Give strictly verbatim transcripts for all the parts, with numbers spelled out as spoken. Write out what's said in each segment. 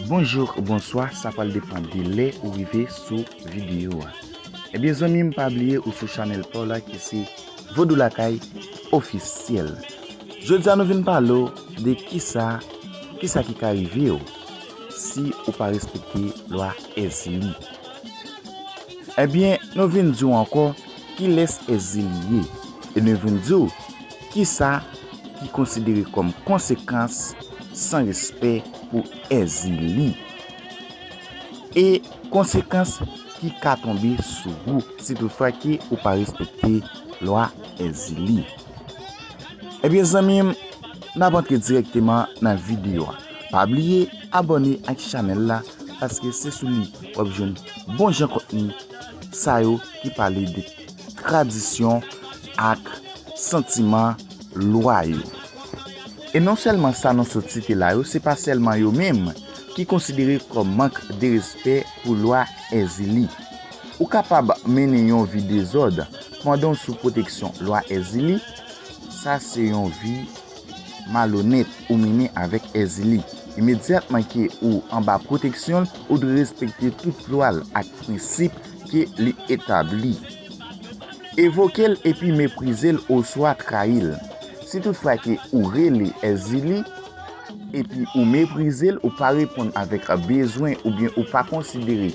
Bonjou, bonswa, sa pral depann de lè ou rive sou videyo a. Ebyen zanmi m, pa bliye ou sou chanèl pa w la ki se Vodou Lakay Ofisyèl. Jodi a nou vin pale w de kisa, kisa ki ka rive w si ou pa respekte lwa Èzili. Ebyen, nou vin di w ankò kilès Èzili ye. E nou vin di w kisa ki konsidere kòm konsekans san respè pou Èzili. E konsekans ki ka tonbe sou ou si toutfwa ke ou pa respekte lwa Èzili. Ebyen zanmi m, n ap antre dirèkteman nan videyo a. Pa bliye abòne ak chanèl la, paske se sou li w ap jwenn bon jan kontni sa yo ki pale de tradisyon ak santiman lwa yo. E non sèlman sa nou sot site la yo, se pa sèlman yo menm ki konsidere kòm mank de respè pou lwa Èzili. Ou kapab mennen yon vi dezòd pandan w sou pwoteksyon lwa Èzili. Sa se yon vi malonèt ou mennen avèk Èzili. Imedyatman ke ou anba pwoteksyon l, ou dwe respekte tout lwa l ak prensip ke li etabli. Evoke l epi meprize l oswa trayi l. Si toutfwa ke ou rele Èzili epi ou meprize l, ou pa reponn avèk bezwen oubyen ou pa konsidere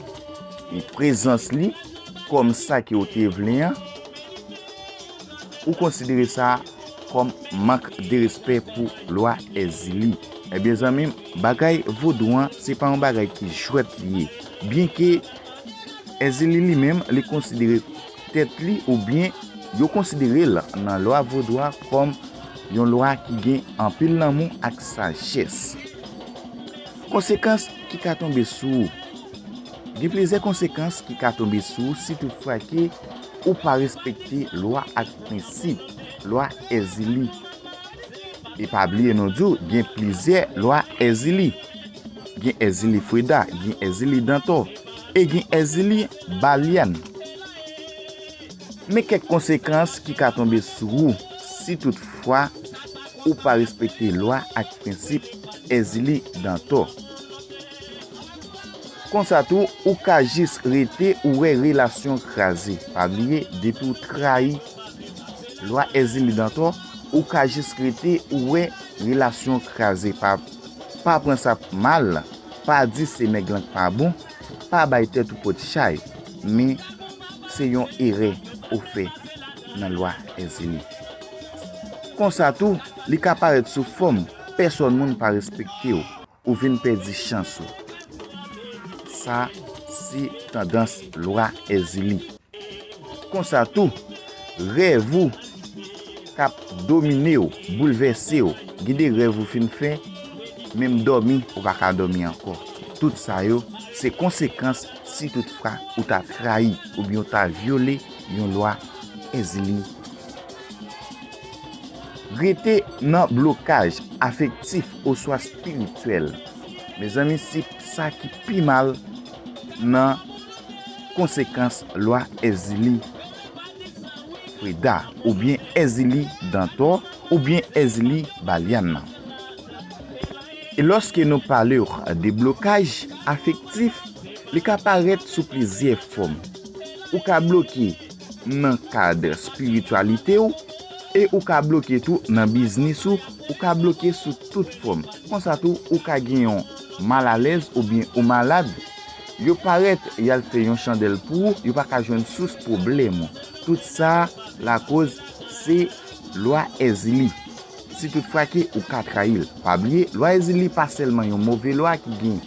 prezans li kòm sa ke w te vle an, ou konsidere sa kòm mank de respè pou lwa Èzili. Ebyen zanmi m, bagay vodou an se pa yon bagay ki jwèt li ye. Byenke Èzili li menm, li konsidere tèt li oubyen yo konsidere l nan lwa vodou a kòm yon lwa ki gen anpil lanmou ak sajès. Konsekans ki ka tonbe sou ou. Gen plizyè konsekans ki ka tonbe sou ou si toutfwa ke ou pa respekte lwa ak prensip lwa Èzili. E pa bliye nou di w gen plizyè lwa Èzili. Gen Èzili Freda, gen Èzili Dantò, e gen Èzili Balyan. Men kèk konsekans ki ka tonbe sou ou si toutfwa ou pa respekte lwa ak prensip Èzili Dantò. Konsa tou, ou ka jis rete ou wè relasyon kraze. Pa bliye, depi w trayi lwa Èzili Dantò, ou ka jis rete ou wè relasyon kraze. Pa, pa pran sa mal, pa di se nèg lan k pa bon, pa bay tèt ou pòt chay, men se yon erè ou fè nan lwa Èzili. Konsa tou, li ka parèt sou fòm pèsòn moun pa respekte w, ou vin pèdi chans ou. Sa se tandans lwa Èzili. Konsa tou, rèv ou k ap domine w, boulvèse w. Gen de rèv ou fin fè, menm dòmi, ou pa ka dòmi ankò. Tout sa yo, se konsekans si toutfwa ou ta trayi oubyen ou ta vyole yon lwa Èzili. Rete nan blokaj afektif oswa espirityèl. Mezanmi, se sa ki pi mal nan konsekans lwa Èzili Freda, oubyen Èzili Dantò, oubyen Èzili Balyan nan. E lòske nou pale w de blokaj afektif, li ka parèt sou plizyè fòm. Ou ka bloke nan kad espirityalite w, e ou ka bloke tou nan biznis ou, ou ka bloke sou tout fòm. Konsa tou, ou ka gen yon malalèz oubyen ou malad, yo parèt y al fè yon chandèl pou ou, yo pa ka jwenn sous pwoblèm ou. Tout sa lakoz se lwa Èzili. Si toutfwa ke ou ka trayi l, pa bliye, lwa Èzili pa sèlman yon move lwa ki gen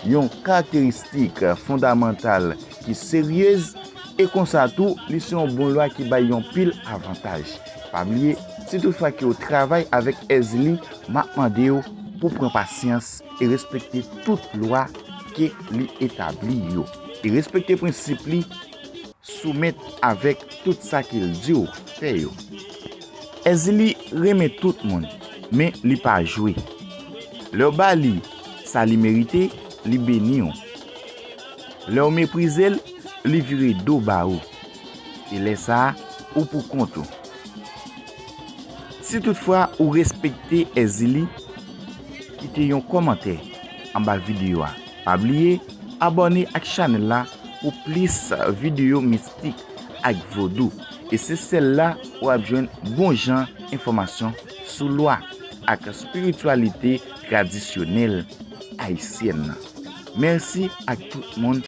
yon karakteristik fondamantal ki seryez, e konsa tou, li se yon bon lwa ki bay yon pil avantaj. Pa bliye, si toutfwa ke w travay avèk Èzili, m ap mande w pou pran pasyans e respekte tout lwa ke li etabli yo. E respekte prensip li, soumèt avèk tout sa ke l di w fè yo. Èzili renmen tout moun, men li pa jwe. Lè w ba li sa li merite, li beni w. Lè w meprize l, li vire do ba ou. E lè sa a, ou pou kont ou. Si toutfwa ou respekte Èzili, kite yon kòmantè anba videyo a. Pa bliye abòne ak chanèl la pou plis videyo mistik ak vodou. E se sèl la w ap jwenn bon jan enfòmasyon sou lwa ak espirityalite tradisyonèl ayisyèn nan. Mèsi ak tout moun